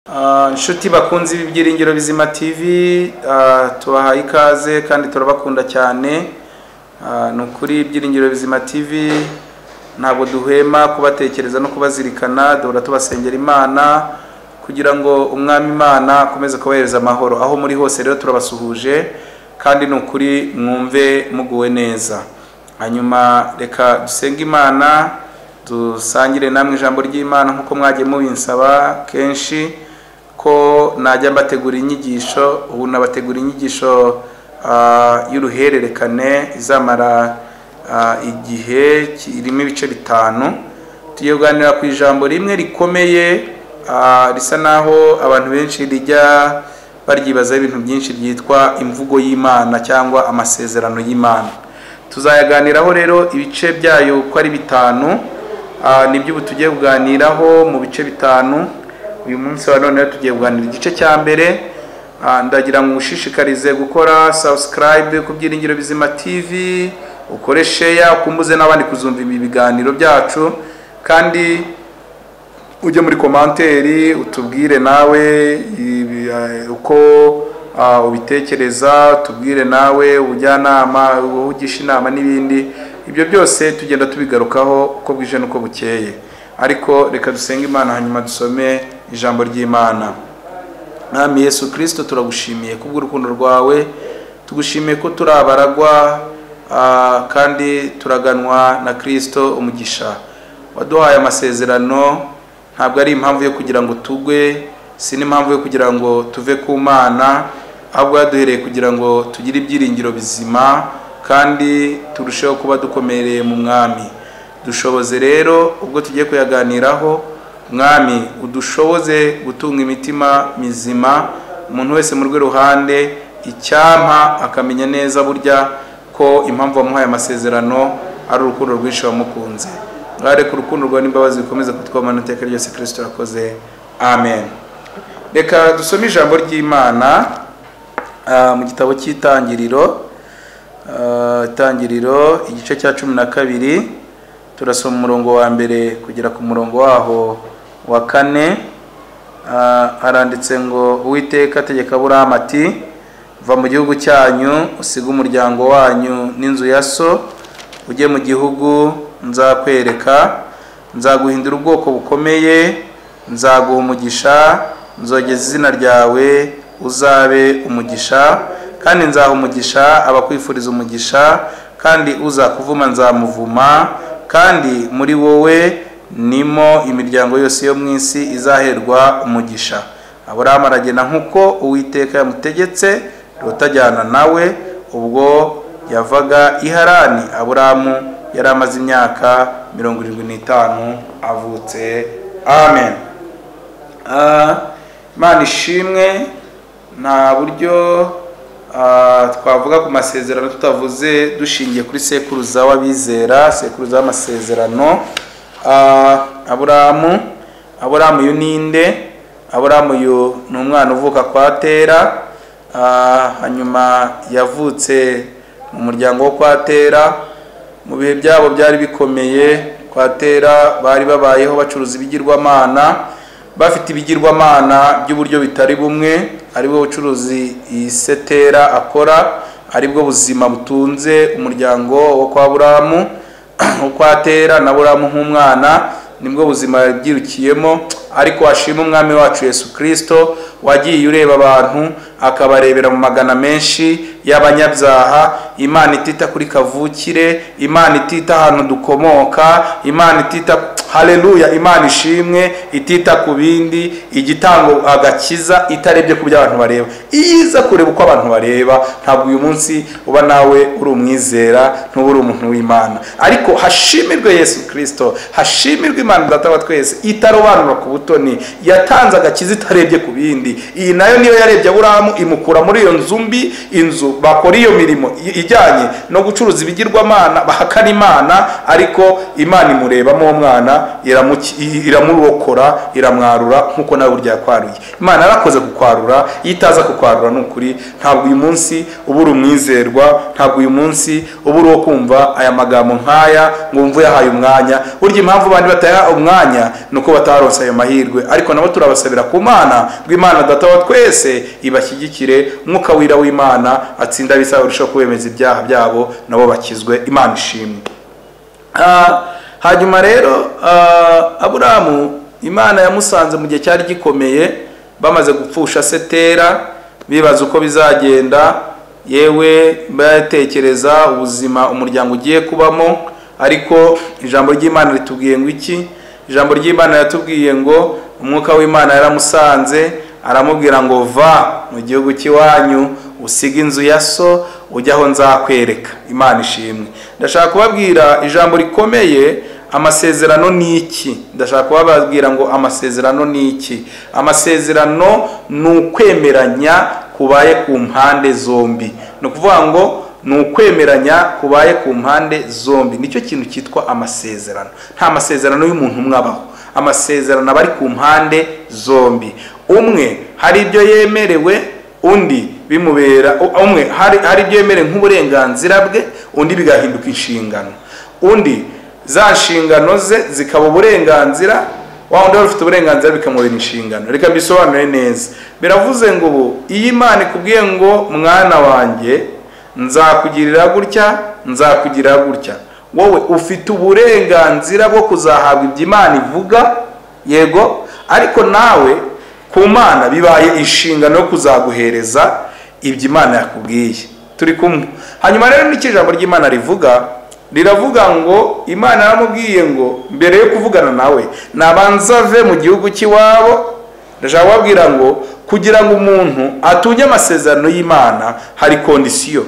Inshuti bakunze Ibyiringiro Bizima TV, tubahaye ikaze kandi turabakunda cyane. Ni ukuri Ibyiringiro Bizima TV ntabwo duhwema kubatekereza no kubazirikana, duhora tubasengera Imana kugira ngo Umwami Imana akomeze kubahereza amahoro aho muri hose. Rero turabasuhuje kandi ni ukuri mwumve muguwe neza. Hanyuma reka dusenge Imana, dusangire namwe ijambo ry'Imana nk'uko mwagiye mubinsaba kenshi ko najya mbategura inyigisho. Ubu nabategura inyigisho y'uruhererekane izamara igihe kirimo ibice 5. Tugiye kuganira ku ijambo rimwe rikomeye, risa naho abantu benshi rijya baryibazaho ibintu byinshi, ryitwa imvugo y'Imana cyangwa amasezerano y'Imana. Tuzayaganiraho rero ibice byayo uko ari 5, nibyo ubu tugiye kuganiraho mu bice 5. Uyu munsi wa none tugiye kuganira igice cya mbere. Ndagira ngo ngushishikarize gukora subscribe ku Byiringiro Bizima TV, ukore share, ukumbuze n'abandi kuzumva ibi biganiro byacu, kandi ujye muri commentaire utubwire nawe uko ubitekereza, tubwire nawe ubujyanama, ubugisha inama n'ibindi. Ibyo byose tugenda tubigarukaho uko bwije n'uko bukeye. Ariko reka dusenge Imana hanyuma dusome ijambo ry'Imana. Mwami Yesu Kristo, turagushimiye kubw'urukundo rwawe, tugushimiye ko turi abaragwa kandi turaganwa na Kristo umugisha. Waduhaye amasezerano, ntabwo ari impamvu yo kugira ngo tugwe, si n'impamvu yo kugira ngo tuve ku Mana, ahubwo yaduhereye kugira ngo tugire ibyiringiro bizima kandi turusheho kuba dukomereye mu Mwami. Dushoboze rero ubwo tugiye kuyaganiraho, Mwami udushoboze gutunga imitima mizima, umuntu wese mu rwe ruhande, icyampa akamenya neza burya ko impamvu wamuhaye amasezerano ari urukundo rwinshi wamukunze. Mwareke urukundo rwawe n'imbabazi bikomeza kutwomana iteka ryose. Kristo arakoze, amen. Reka dusome ijambo ry'Imana mu gitabo cy'Itangiriro, Itangiriro igice cya 12, turasoma umurongo wa mbere kugera ku murongo waho wa 4. Haranditse ngo: Uwiteka ategeka Aburahamu ati: va mu gihugu cyanyu, usige umuryango wanyu n'inzu ya so, ujye mu gihugu nzakwereka, nzaguhindura ubwoko bukomeye, nzaguha umugisha, nzogeza izina ryawe, uzabe umugisha, kandi nzaha umugisha abakwifuriza umugisha, kandi uzakuvuma nzamuvuma, kandi muri wowe nimo imiryango yose yo mu isi izaherwa umugisha. Aburahamu aragenda nk'uko Uwiteka yamutegetse, Loti ajyana nawe. Ubwo yavaga i Harani, Aburahamu yari amaze imyaka 75 avutse. Amen. Imana ishimwe. Nta buryo twavuga ku masezerano tutavuze dushingiye kuri sekuruza w'abizera, sekuruza w'amasezerano. Aburahamu uyu ninde? Aburahamu uyu ni umwana uvuka kwa Tera. Hanyuma yavutse mu muryango wo kwa Tera. Mu bihe byabo byari bikomeye, kwa Tera bari babayeho bacuruza ibigirwamana, bafite ibigirwamana by'uburyo bitari bumwe, aribwo bucuruzi Isetera akora, aribwo buzima butunze umuryango wo kwa Aburahamu, wo kwa Tera na Aburahamu nk'umwana, nibwo buzima yabyirukiyemo. Ariko ashima Umwami wacu Yesu Kristo wagiye ureba abantu akabarebera mu magana menshi y'abanyabyaha. Imana itita kuri kavukire, Imana itita ahantu dukomoka, Imana itita, haleluya, Imana ishimwe, itita ku bindi, igitango agakiza itarebye ku byo abantu bareba. Iza kureba uko abantu bareba, ntabwo uyu munsi uba nawe uri umwizera, ntuba uri umuntu w'Imana. Ariko hashimirwe Yesu Kristo, hashimirwe Imana Data wa twese itarobanura ku butoni, yatanze agakiza itarebye ku bindi. Iyi nayo niyo yarebye Aburahamu imukura muri iyo nzu mbi, inzu bakora iyo mirimo ijyanye no gucuruza ibigirwamana, bahakana Imana, ariko Imana imurebamo umwana, iramurokora, iramwarura nkuko nawe burya yakwaruye. Imana yarakoze kukwarura, iyo itaza kukwarura ni ukuri ntabwo uyu munsi uba uri umwizerwa, ntabwo uyu munsi uba uri uwo kumva aya magambo nk'aya ngo wumve uyahaye umwanya. Burya impamvu abandi batayaha umwanya ni uko bataronse ayo mahirwe. amahirwe, ariko nabo turabasabira ku Mana ngo Imana Data wa twese ibashyigikire, umwuka wira w'Imana atsinda abisaba urushaho kubemeza ibyaha byabo, nabo bakizwe. Imana ishimwe. Hanyuma rero Aburamu Imana yamusanze mu gihe cyari gikomeye, bamaze gupfusha Setera, bibaza uko bizagenda, yewe batekereza ubuzima umuryango ugiye kubamo. Ariko ijambo ry'Imana ritubwiye ngo iki? Ijambo ry'Imana yatubwiye ngo umwuka w'Imana yaramusanze aramubwira ngo va mu gihugu cy'iwanyu, usige inzu ya so, ujye aho nzakwereka. Imana ishimwe. Ndashaka kubabwira ijambo rikomeye, amasezerano ni iki? Ndashaka kubabwira ngo amasezerano ni iki? Amasezerano ni ukwemeranya kubaye ku mpande zombi. Ni ukuvuga ngo ni ukwemeranya kubaye ku mpande zombi, nicyo kintu cyitwa amasezerano. Nta masezerano y'umuntu umwe abaho, amasezerano aba ari ku mpande zombi. Umwe hari ibyo yemerewe, undi bimubera, umwe hari ibyo yemerewe nk'uburenganzira bwe, undi bigahinduka inshingano, undi za nshingano ze zikaba uburenganzira, wa wundi wari ufite uburenganzira bikamubera inshingano. Reka mbisobanure neza. Biravuze ngo ubu iyo Imana ikubwiye ngo mwana wanjye nzakugirira gutya, nzakugirira gutya, wowe ufite uburenganzira bwo kuzahabwa ibyo Imana ivuga, yego, ariko nawe ku Mana bibaye inshingano yo kuzaguhereza ibyo Imana yakubwiye. Turi kumwe. Hanyuma rero n'iki ijambo ry'Imana rivuga, riravuga ngo Imana yaramubwiye ngo mbere yo kuvugana nawe nabanza ave mu gihugu cy'iwabo. Ndashaka kubabwira ngo kugira ngo umuntu atunge amasezerano y'Imana hari kondisiyo.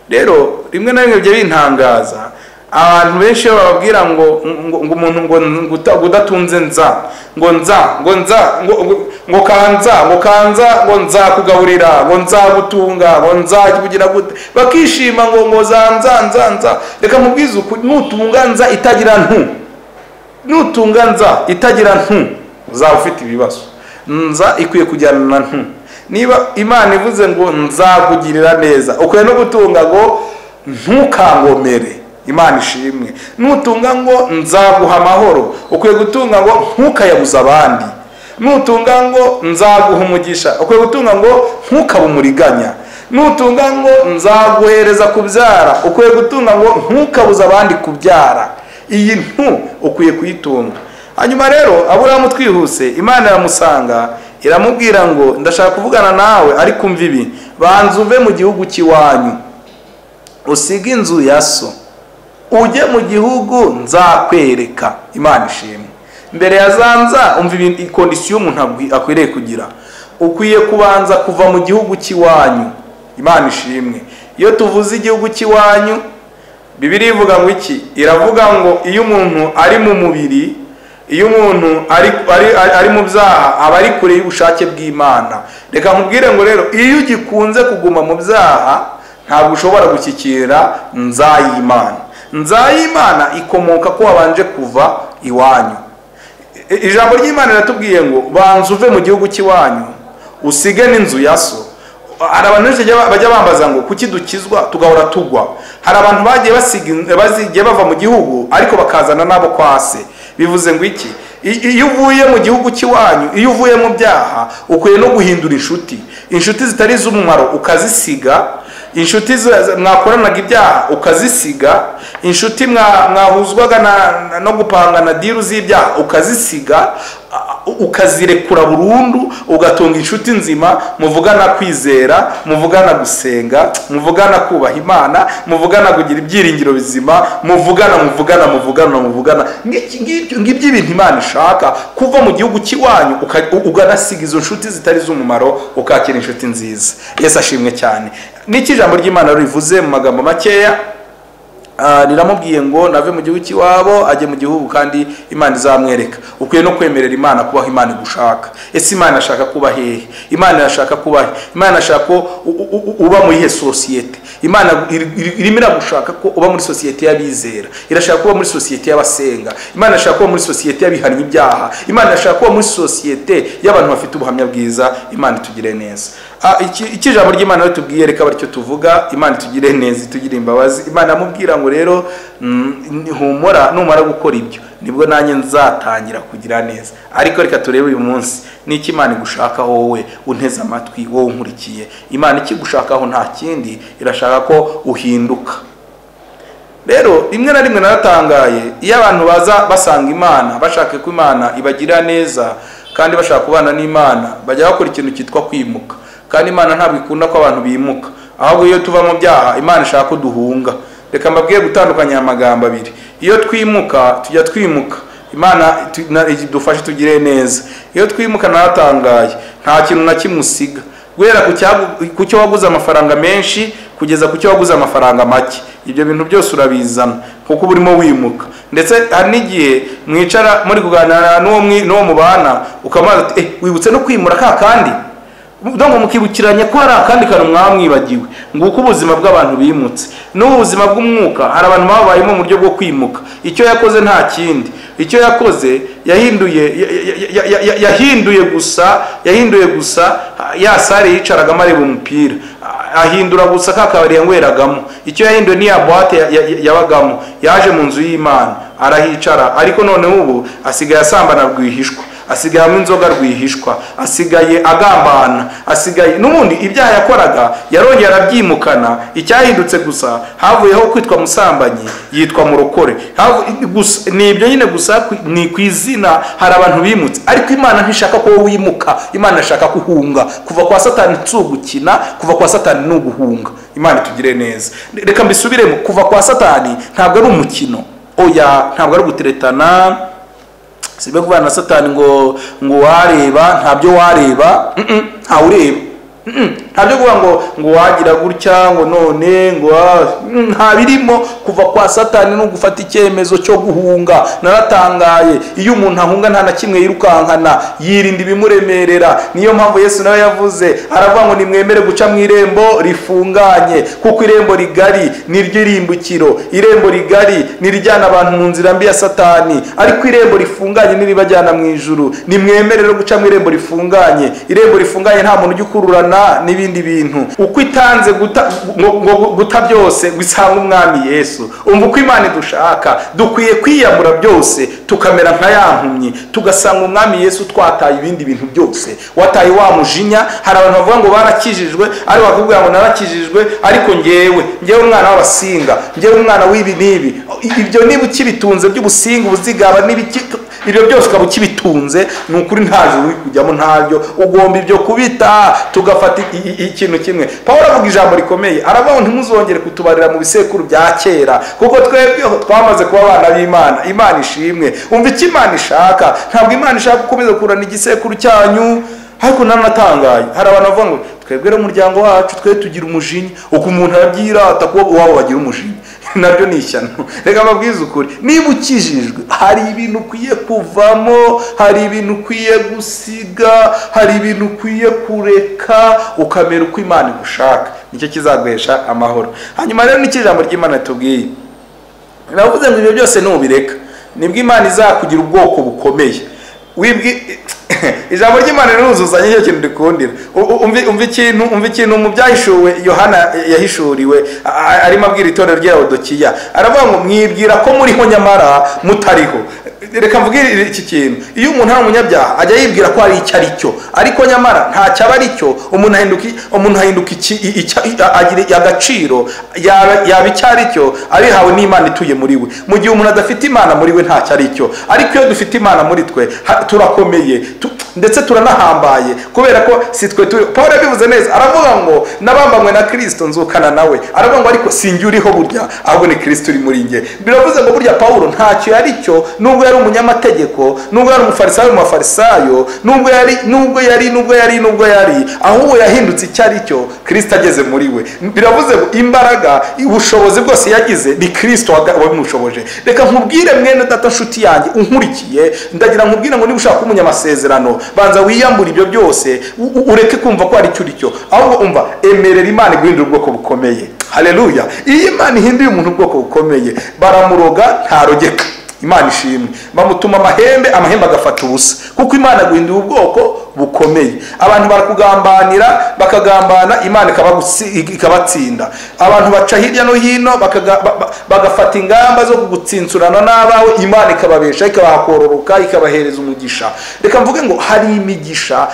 Rero rimwe na rimwe bijya bintangaza abantu benshi bababwira ngo ngo umuntu ngo udatunze nza, ngo nza, ngo nza, ngo kanza, ngo kanza, ngo nzakugaburira, ngo nzagutunga, ngo nzakugira gute, bakishima ngo ngo za nza nza nza. Reka mubwize ukuri, nutunga nza itagira ntu, nutunga nza itagira ntu, uzaba ufite ibibazo. Nza ikwiye kujyana na ntu. Niba Imana ivuze ngo nzakugirira neza, ukwiye no gutunga ngo ntukangomere. Imana ishimwe. Nutunga ngo nzaguha amahoro, ukwiye gutunga ngo ntukayabuze abandi. Nutunga ngo nzaguha umugisha, ukwiye gutunga ngo ntukabe umuriganya. Nutunga ngo nzaguhereza kubyara, ukwiye gutunga ngo ntukabuze abandi kubyara. Iyi ntu ukwiye kuyitunga. Hanyuma rero Aburahamu twihuse, Imana iramusanga iramubwira ngo ndashaka kuvugana nawe, ariko umva ibi, banza uve mu gihugu cy'iwanyu, usige inzu ya so, ujye mu gihugu nzakwereka. Imana ishimwe. Mbere ya zanza umva ikondisiyo umuntu akwiriye kugira, ukwiye kubanza kuva mu gihugu cy'iwanyu. Imana ishimwe. Iyo tuvuze igihugu cy'iwanyu, Bibiliya ivuga ngo iki? Iravuga ngo iyo umuntu ari mu mubiri, iyo umuntu ari mu byaha, aba ari kure y'ubushake bw'Imana. Reka nkubwire ngo rero iyo ugikunze kuguma mu byaha, ntabwo ushobora gushyikira nzayimana. Nzayimana ikomoka ko wabanje kuva iwanyu. Ijambo ry'Imana riratubwiye ngo banza uve mu gihugu cy'iwanyu, usige n'inzu ya so. Hari abantu benshi bajya bambaza ngo kuki dukizwa tugahora tugwa. Hari abantu bagiye bazigiye bava mu gihugu ariko bakazana nabo kwase. Bivuze ngo iki? Iyo uvuye mu gihugu cy'iwanyu, iyo uvuye mu byaha, ukwiye no guhindura inshuti. Inshuti zitari z'umumaro ukazisiga, inshuti mwakoranaga ibyaha ukazisiga, inshuti mwahuzwaga no gupangana diru z'ibyaha ukazisiga, ukazirekura burundu, ugatunga inshuti nzima muvugana kwizera, muvugana gusenga, muvugana kubaha Imana, muvugana kugira ibyiringiro bizima, muvugana muvugana muvugana muvugana ngibyo ibintu Imana ishaka. Kuva mu gihugu cy'iwanyu uganasiga izo nshuti zitari z'umumaro, ukakira inshuti nziza. Yesu ashimwe cyane. Niki ijambo ry'Imana rivuze mu magambo makeya, riramubwiye ngo nave mu gihugu cy'iwabo ajye mu gihugu kandi Imana izamwereka. Ukwiye no kwemerera Imana kubaho Imana igushaka. Ese Imana ashaka kuba hehe? Imana irashaka kuba he? Imana ashaka ko uba muri he sosiyete? Imana irimo iragushaka ko uba muri sosiyete y'abizera, irashaka kuba muri sosiyete y'abasenga, Imana irashaka kuba muri sosiyete y'abihannye ibyaha, Imana irashaka kuba muri sosiyete y'abantu bafite ubuhamya bwiza. Imana itugire neza. Iki ijambo ry'Imana ritubwiye, reka batyo tuvuga, Imana itugire neza, itugire imbabazi. Imana amubwira ngo ngo rero humura, numara gukora ibyo nibwo nanjye nzatangira kugira neza. Ariko reka turebe uyu munsi n'iki Imana igushakaho wowe unteze amatwi, wowe unkurikiye. Imana ikigushakaho nta kindi, irashaka ko uhinduka. Rero rimwe na rimwe naratangaye iyo abantu baza basanga Imana bashaka ko Imana ibagirira neza kandi bashaka kubana n'Imana, bajya bakora ikintu cyitwa kwimuka. Kandi Imana ntabwo ikunda ko abantu bimuka, ahubwo iyo tuva mu byaha Imana ishaka ko duhunga. Reka mbabwiye gutandukanya amagambo abiri. Iyo twimuka tujya twimuka, Imana idufashe tugire neza. Iyo twimuka naratangaye, nta kintu na kimwe usiga, guhera ku cyo waguze amafaranga menshi kugeza ku cyo waguze amafaranga make, ibyo bintu byose urabizana kuko uba urimo wimuka. Ndetse hari n'igihe mwicara muri kuganira n'uwo mubana ukamubaza ati wibutse no kwimura ka kandi, ngo mukibukiranye ko hari akandi kantu mwamwibagiwe. Nguko ubuzima bw'abantu bimutse. N'ubu buzima bw'umwuka hari abantu babayemo mu buryo bwo kwimuka. Icyo yakoze nta kindi, icyo yakoze yahinduye gusa ya sare yicaragamo areba umupira, ahindura gusa ka kabari yanyweragamo. Icyo yahinduye ni ya boîte yabagamo, yaje mu nzu y'Imana arahicara. Ariko noneho ubu asigaye asambana rwihishwa, asigaye anywa inzoga rwihishwa, asigaye agambana, asigaye n'ubundi ibyaha yakoraga yarongera arabyimukana. Icyahindutse gusa havuyeho kwitwa musambanyi yitwa murokore. Ni ibyo nyine gusa, ni ku izina. Hari abantu bimutse, ariko Imana ntishaka ko wimuka, Imana ishaka kuhunga. Kuva kwa Satani si ugukina, kuva kwa Satani ni uguhunga. Imana itugire neza. Reka mbisubiremo, kuva kwa Satani ntabwo ari umukino, oya, ntabwo ari uguteretana. Sibe kuvana na Satani ngo wareba, ntabyo wareba, nta ureba, ntabyo kuvuga ngo wagira gutya ngo none ngo nta birimo. Kuva kwa Satani no gufata icyemezo cyo guhunga. Naratangaye, iyo umuntu ahunga nta na kimwe yirukankana, yirinda ibimuremerera. Niyo mpamvu Yesu nawe yavuze, aravuga ngo nimwemere guca mu irembo rifunganye, kuko irembo rigari niryo irimbukiro, irembo rigari nirijyana abantu mu nzira mbi ya Satani, ariko irembo rifunganye niribajyana mu ijuru. Nimwemere rero guca mu irembo rifunganye. Irembo rifunganye nta muntu ujya ukururana n'ibindi bintu. Uko itanze guta byose gusanga umwami Yesu. Umva uko Imana idushaka, dukwiye kwiyambura byose tukamera nka ya mpumyi, tugasanga umwami Yesu twataye ibindi bintu byose. Wataye wa mujinya. Hari abantu bavuga ngo barakijijwe, ari bakubwira ngo narakijijwe, ariko ngewe umwana w'abasinga, ngewe umwana w'ibi n'ibi. Ibyo niba ukibitunze by'ubusinga, ubuzigaba n'ibiki, ibyo byose ukaba ukibitunze, ni ukuri nta juru kujyamo, ntabyo ugomba ibyo kubita. Tugafata ikintu kimwe. Pawulo avuga ijambo rikomeye, aravuga ngo ntimuzongere kutubarira mu bisekuru bya kera, kuko twebweho twamaze kuba abana b'Imana. Imana ishimwe. Umva icyo Imana ishaka. Ntabwo Imana ishaka gukomeza kurana igisekuru cyanyu. Ariko nanatangaye, hari abantu bavuga ngo twebwe rero umuryango wacu twe tugira umujinya. Uko umuntu arabyirata kuba uwabo bagira umujinya, nabyo ni ishyano. Reka mbabwize ukuri, niba ukijijwe hari ibintu ukwiye kuvamo, hari ibintu ukwiye gusiga, hari ibintu ukwiye kureka, ukamera uko Imana igushaka. Nicyo kizaguhesha amahoro. Hanyuma rero n'iki ijambo ry'Imana tubwiye, biravuze ngo ibyo byose nubireka nibwo Imana izakugira ubwoko bukomeye. Ijambo ry'Imana riruzuzanya, nicyo kintu dukundira. Umva ikintu mu byahishuwe Yohana yahishuriwe arimo abwira itorero rya Laodikiya, aravuga ngo mwibwira ko muriho nyamara mutariho. Reka mvuge iki kintu, iyo umuntu ari umunyabyaha ajya yibwira ko ari icyo ari cyo, ariko nyamara ntacyo aba ari cyo. Umuntu ahinduka agira agaciro, yaba icyo ari cyo abihawe n'Imana ituye muri we. Mu gihe umuntu adafite Imana muri we ntacyo ari cyo, ariko iyo dufite Imana muri twe turakomeye, ndetse turanahambaye, kubera ko si twe turi. Paul yabivuze neza, aravuga ngo nabambanywe na Kristo nzukana nawe. Aravuga ngo ariko sinjye uriho burya, ahubwo ni Kristo uri muri njye. Biravuze ngo burya Paulo ntacyo yari cyo, nubwo yari umunyamategeko, nubwo yari umufarisayo mu bafarisayo, nubwo yari, ahubwo yahindutse icyo ari cyo Kristo ageze muri we. Biravuze ngo imbaraga, ubushobozi bwose yagize ni Kristo wabimushoboje. Reka nkubwire mwene data nshuti yanjye unkurikiye, ndagira nkubwire ngo niba ushaka umunyamasezerano, banza wiyambura ibyo byose, ureke kumva ko ari cyo uri cyo, ahubwo umva emerera Imana iguhindura ubwoko bukomeye. Haleluya! Iyo Imana ihinduye umuntu ubwoko bukomeye, baramuroga ntarogeka. Imana ishimwe. Bamutuma amahembe, amahembe agafata ubusa, kuko Imana guhindura ubwoko bukomeye. Abantu barakugambanira, bakagambana, Imana ikabatsinda. Abantu baca hirya no hino bagafata ingamba zo kugutsinsurana n'abawe, Imana ikababesha, ikabahakororoka, ikabahereza umugisha. Reka mvuge ngo hari imigisha,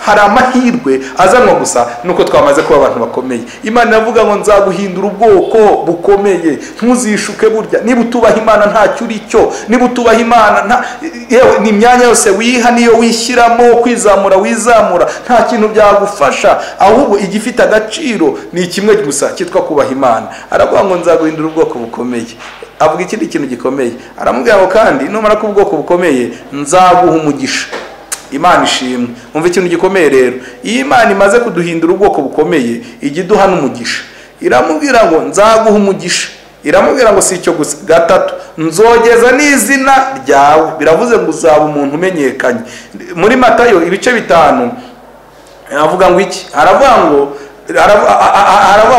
hari amahirwe azanwa gusa nuko twamaze kuba abantu bakomeye. Imana iravuga ngo nzaguhindura ubwoko bukomeye, ntuzishuke burya. Niba utubaha Imana ntacyo uri cyo, niba utubaha Imana yewe ni imyanya yose wiha niyo wishyiramo, kwizamura wizamura, nta kintu byagufasha. Ahubwo igifite agaciro ni kimwe gusa cyitwa kubaha Imana. Aravuga ngo nzaguhindura ubwoko bukomeye. Avuga ikindi kintu gikomeye, aramubwira ngo kandi numara kuba ubwoko bukomeye nzaguha umugisha. Imana ishimwe. Umva ikintu gikomeye rero, iyo Imana imaze kuduhindura ubwoko bukomeye ijya iduha n'umugisha. Iramubwira ngo nzaguha umugisha, iramubwira ngo si icyo gusa, gatatu nzogeza n'izina ryawe. Biravuze ngo uzaba umuntu umenyekanye. Muri Matayo ibice 5 avuga ngo iki? Aravuga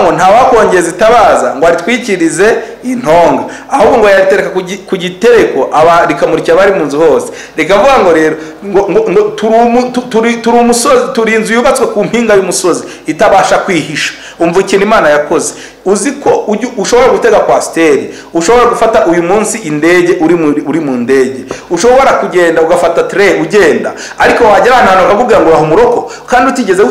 ngo ntawakongeza itabaza ngo aritwikirize intonga, ahubwo ngo yaritereka ku gitereko rikamurikira abari mu nzu hose. Rikavuga ngo rero ngo turi umusozi, turi inzu yubatswe ku mpinga y'umusozi itabasha kwihisha. Umva ikintu Imana yakoze. Uzi ko ushobora gutega kwasiteri, ushobora gufata uyu munsi indege uri mu ndege, ushobora kugenda ugafata tire ugenda, ariko wagera ahantu bakakubwira ngo uraha umuroko kandi utigeze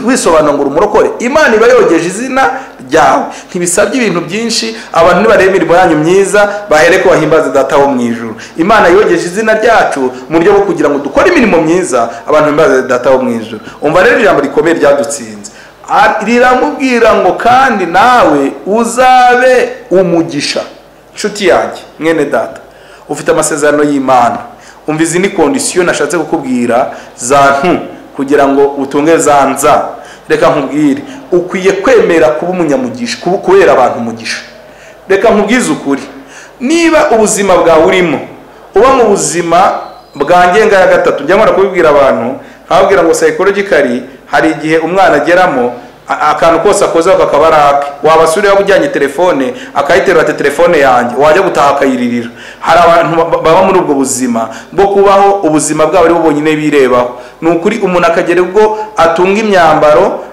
wisobanura ngo uri umurokore. Imana iba yogeje izina ryawe. Ntibisabye ibintu byinshi, abantu nibareba imirimo yanyu myiza bahereko bahimbaze Data wo mu ijuru. Imana yogeje izina ryacu mu buryo bwo kugira ngo dukore imirimo myiza, abantu bahimbaze Data wo mu ijuru. Umva rero ijambo rikomeye ryadutsinze, riramubwira ngo kandi nawe uzabe umugisha. Nshuti yanjye, mwene data, ufite amasezerano y'Imana. Umva izi ni condition nashatse kukubwira za ntu kugira ngo utunge za nza. Reka nkubwire, ukwiye kwemera kuba umunyamugisha, kubera abantu umugisha. Reka nkubwize ukuri, niba ubuzima bwawe urimo uba mu buzima bwa ngenga ya gatatu, njya nkora kubibwira abantu nkababwira ngo psychologically hari igihe umwana ageramo akantu kose akoze kakaba ari ake. Wabasura ujyanye telefone akayiterura ati telefone yanjye, wajya gutaha akayiririra. Hari abantu baba muri ubwo buzima bwo kubaho ubuzima bwabo ari bo bonyine birebaho. Ni ukuri umuntu akagera ubwo atunga imyambaro,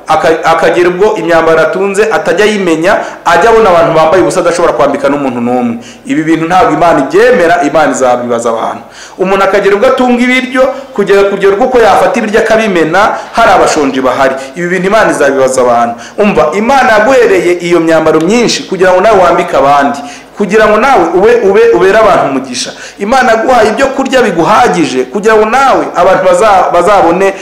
akagera ubwo imyambaro atunze atajya yimenya, ajya abona abantu bambaye ubusa adashobora kwambika n'umuntu n'umwe. Ibi bintu ntabwo Imana ibyemera, Imana izabibaza abantu. Umuntu akagera ubwo atunga ibiryo kugera kugera ubwo yafata ibiryo akabimena, hari abashonji bahari. Ibi bintu Imana izabibaza abantu. Umva, Imana yaguhereye iyo myambaro myinshi kugira ngo nawe wambike abandi, kugira ngo nawe ube ubere abantu umugisha. Imana aguhaye ibyo kurya biguhagije kugira ngo nawe abantu bazabone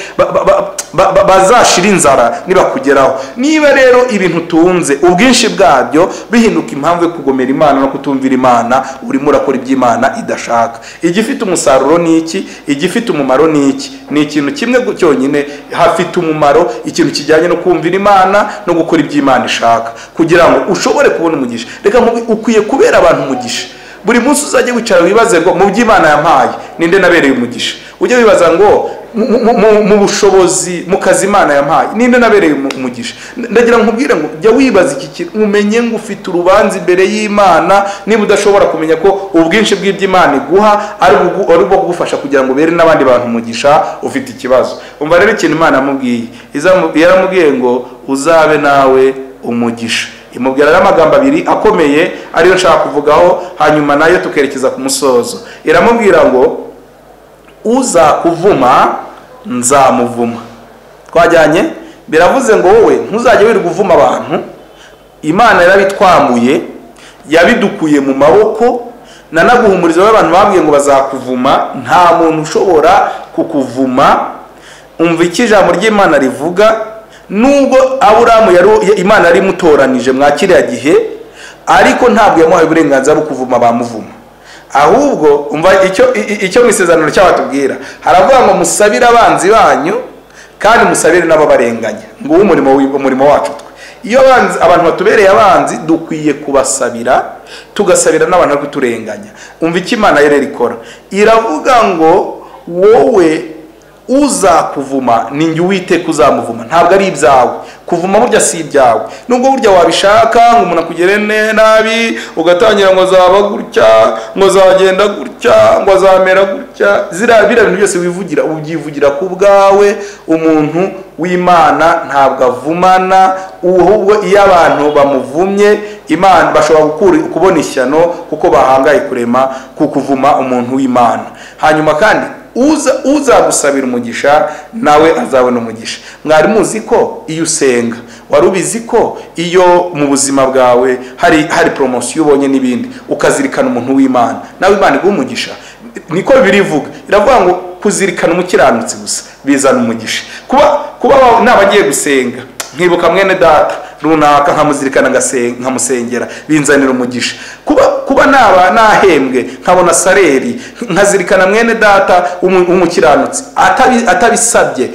bazashira inzara nibakugeraho. Niba rero ibintu utunze ubwinshi bwabyo bihinduka impamvu yo kugomera Imana no kutumvira Imana, urimo urakora iby'Imana idashaka. Igifite umusaruro ni iki? Igifite umumaro ni iki? Ni ikintu kimwe cyonyine hafite umumaro, ikintu kijyanye no kumvira Imana no gukora iby'Imana ishaka kugira ngo ushobore kubona umugisha. Reka ukwiye kubera abantu umugisha. Buri munsi uzajye wicara wibaze ngo mu by'Imana yampaye ninde nabereye umugisha. Ujye wibaza ngo mu bushobozi mu kazi Imana yampaye ninde nabereye umugisha. Ndagira nkubwire ngo jya wibaza iki kintu, umenye ngo ufite urubanza imbere y'Imana. Niba udashobora kumenya ko ubwinshi bw'iby'Imana iguha ari ubwo kugufasha kugira ngo ubere n'abandi bantu umugisha, ufite ikibazo. Umva rero ikintu Imana yamubwiye, yaramubwiye ngo uzabe nawe umugisha. Imubwira rero amagambo abiri akomeye ariyo nshaka kuvugaho, hanyuma nayo tukerekeza ku musozo. Iramubwira ngo uzakuvuma nzamuvuma. Twajyanye, biravuze ngo wowe ntuzajye wirirwa uvuma abantu. Imana yarabitwambuye, yabidukuye mu maboko. Nanaguhumuriza abantu babwiye ngo bazakuvuma, nta muntu ushobora kukuvuma. Umva iki ijambo ry'Imana rivuga. Nubwo Aburamu Imana yari imutoranije mwa kiriya gihe, ariko ntabwo yamuhaye uburenganzira bwo kuvuma bamuvuma. Ahubwo umva icyo mu isezerano cy'abatubwira, haravuga ngo musabire abanzi banyu kandi musabire n'ababarenganya. Ngo umurimo wacu twe, iyo abantu batubereye abanzi dukwiye kubasabira, tugasabira n'abantu bari kuturenganya. Umva icyo Imana rero ikora, iravuga ngo wowe uzakuvuma ni njye Uwiteka uzamuvuma. Ntabwo ari ibyawe kuvuma, burya si ibyawe. Nubwo burya wabishaka ngo umuntu akugere nabi, ugatangira ngo azaba gutya, ngo azagenda gutya, ngo azamera gutya, Ziriya biriya bintu byose wivugira ubyivugira ku bwawe. Umuntu w'Imana ntabwo avumana, ahubwo iyo abantu bamuvumye Imana bashobora kubona ishyano kuko bahangaye kurema ku kuvuma umuntu w'Imana. Hanyuma kandi uzagusabira umugisha nawe azabona umugisha. Mwari muzi ko iyo usenga, wari ubizi ko iyo mu buzima bwawe hari promotion ubonye n'ibindi, ukazirikana umuntu w'Imana, nawe Imana iguha umugisha. Niko birivuga, iravuga ngo kuzirikana umukiranutsi gusa bizana umugisha. Kuba nabagiye gusenga nkibuka mwene data runaka nkamuzirikana nkamusengera binzanira umugisha. Kuba naba nahembwe nkabona saleri nkazirikana mwene data w'umukiranutsi atabisabye,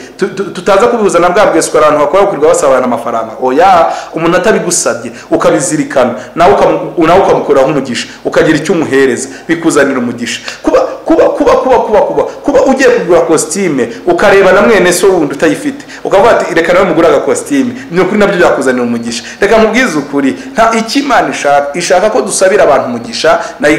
tutaza kubihuza na bwa bweswa abantu bakora kurirwa basabana amafaranga. Oya, umuntu atabigusabye ukabizirikana nawe ukamukuraho umugisha, ukagira icyo umuhereza, bikuzanira umugisha. Kuba ugiye kugura costume ukareba na mwene so wundi utayifite ukavuga ati reka nawe mugura aga costume, ni ukuri nabyo byakuzanira umugisha. Reka nkubwize ukuri, nta icyo Imana ishaka ko dusabira abantu umugisha nayo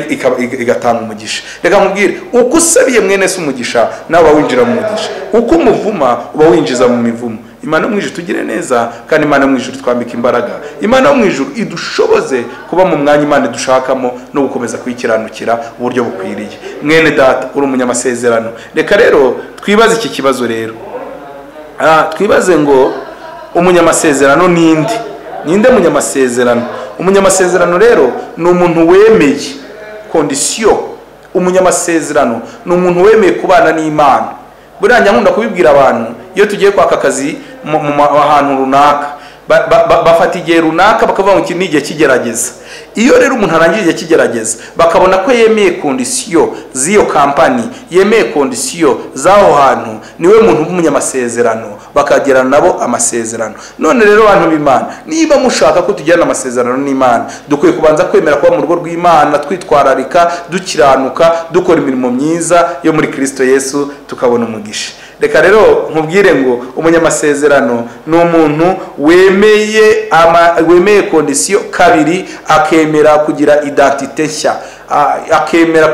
igatanga umugisha. Reka nkubwire, uko usabiye mwene so umugisha nawe uba winjira mu mugisha, uko umuvuma uba winjiza mu mivumo. Imana mu ijuru tugire neza, kandi Imana mu ijuru twambika imbaraga. Imana mu ijuru idushoboze kuba mu mwanya Imana dushakamo no gukomeza kuyikiranukira uburyo bukwiriye. Mwene data uri umunyamasezerano, reka rero twibaze iki kibazo rero. Twibaze ngo umunyamasezerano ninde? Ninde munyamasezerano? Umunyamasezerano rero ni umuntu wemeye condition. Umunyamasezerano ni umuntu wemeye kubana n'Imana. Buriya nkunda kubibwira abantu iyo tugiye kwaka akazi ahantu runaka, bafata igihe runaka bakavuga ngo iki ni igihe kigerageza. Iyo rero umuntu arangije igihe kigerageza bakabona ko yemeye condition z'iyo company, yemeye condition z'aho hantu, niwe muntu w'umunyamasezerano, bakagirana nabo amasezerano. None rero bantu b'Imana, niba mushaka ko tugirana amasezerano n'Imana, dukwiye kubanza kwemera kuba mu rugo rw'Imana, twitwararika, dukiranuka, dukora imirimo myiza yo muri Kristo Yesu, tukabona umugisha. Reka rero nkubwire ngo umunyamasezerano ni umuntu wemeye condition kabiri, akemera kugira identité nshya, akemera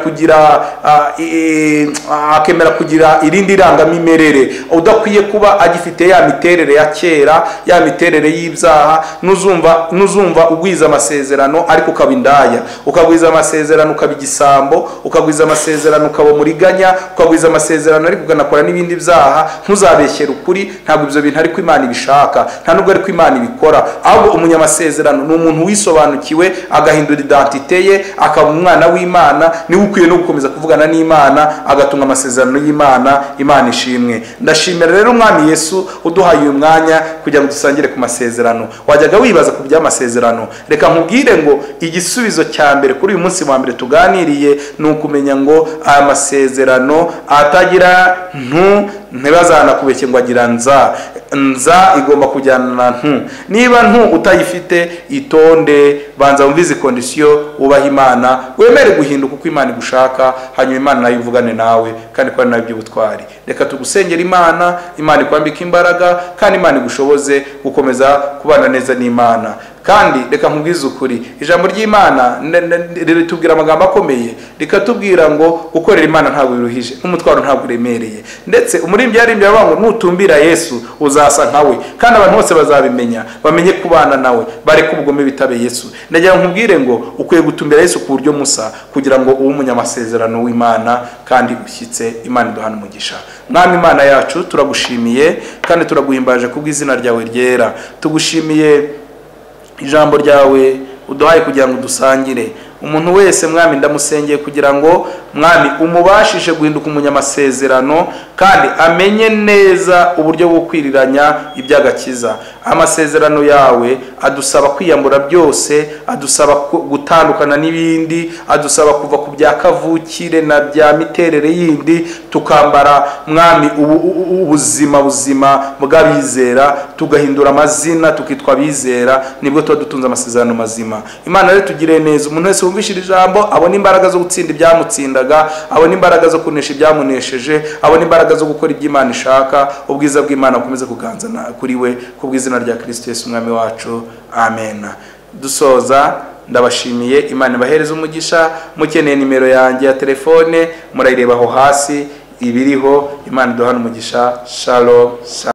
kugira irindi rangamimerere, udakwiye kuba agifite ya miterere ya kera, ya miterere y'ibyaha. Nuzumva ugwiza amasezerano ariko ukaba indaya, ukagwiza amasezerano ukaba igisambo, ukagwiza amasezerano ukaba muriganya, ukagwiza amasezerano ariko ukanakora n'ibindi byaha, ntuzabeshyere ukuri. Ntabwo ibyo bintu ariko Imana ibishaka, nta nubwo ariko Imana ibikora. Ahubwo umunyamasezerano ni umuntu wisobanukiwe, agahindura identité ye, akaba umwana w'Imana, niwe ukwiye no gukomeza kuvugana n'Imana, agatunga amasezerano y'Imana. Imana ishimwe. Ndashimira rero Umwami Yesu uduhaye uyu mwanya kugira ngo dusangire ku masezerano. Wajyaga wibaza ku by'amasezerano? Reka nkubwire ngo igisubizo cya mbere kuri uyu munsi wa mbere tuganiriye ni ukumenya ngo aya masezerano atagira ntu, ntibazanakubeshye ngo agira nza. Nza igomba kujyana na ntu. Niba ntu utayifite, itonde, banza wumve izi condition, wubahe Imana, wemere guhinduka uko Imana igushaka, hanyuma Imana nayo ivugane nawe, kandi kwa nayo by'ubutwari. Reka tugusengera Imana, Imana ikwambike imbaraga, kandi Imana igushoboze gukomeza kubana neza n'Imana. Kandi reka nkubwize ukuri, ijambo ry'Imana ritubwira amagambo akomeye, rikatubwira ngo gukorera Imana ntabwo biruhije, n'umutwaro ntabwo uremereye. Ndetse umuririmbyi yaririmbye avuga ngo nutumbira Yesu uzasa nkawe, kandi abantu bose bazabimenya, bamenye kubana nawe, bareke ubugome bitabe Yesu. Ndagira nkubwire ngo ukwiye gutumbira Yesu ku buryo musa, kugira ngo ube umunyamasezerano w'Imana kandi ushyitse. Imana iduhane umugisha. Mwami Imana yacu, turagushimiye kandi turaguhimbaje kubw'izina ryawe ryera. Tugushimiye ijambo ryawe uduhaye kugira ngo dusangire. Umuntu wese Mwami ndamusengeye kugira ngo Mwami umubashishe guhinduka umunyamasezerano, kandi amenye neza uburyo bwo kwiriranya iby'agakiza. Amasezerano yawe adusaba kwiyambura byose, adusaba gutandukana n'ibindi, adusaba kuva ku bya kavukire na bya miterere yindi, tukambara Mwami ubuzima buzima bw'abizera, tugahindura amazina tukitwa abizera, nibwo tuba dutunze amasezerano mazima. Imana rero tugire neza, umuntu wese wumvishije ijambo abona imbaraga zo gutsinda ibyamutsindaga, abona imbaraga zo kunesha ibyamunesheje, abona imbaraga zo gukora ibyo Imana ishaka. Ubwiza bw'Imana bukomeze kuganzana kuri we, ku bw'izina rya Kristo Yesu Umwami wacu, amen. Dusoza Ndabashimiye, Imana ibahereze umugisha. Mukeneye nimero yanjye ya telefone murayireba aho hasi ibiriho. Imana iduhane umugisha. Shalom, shalom.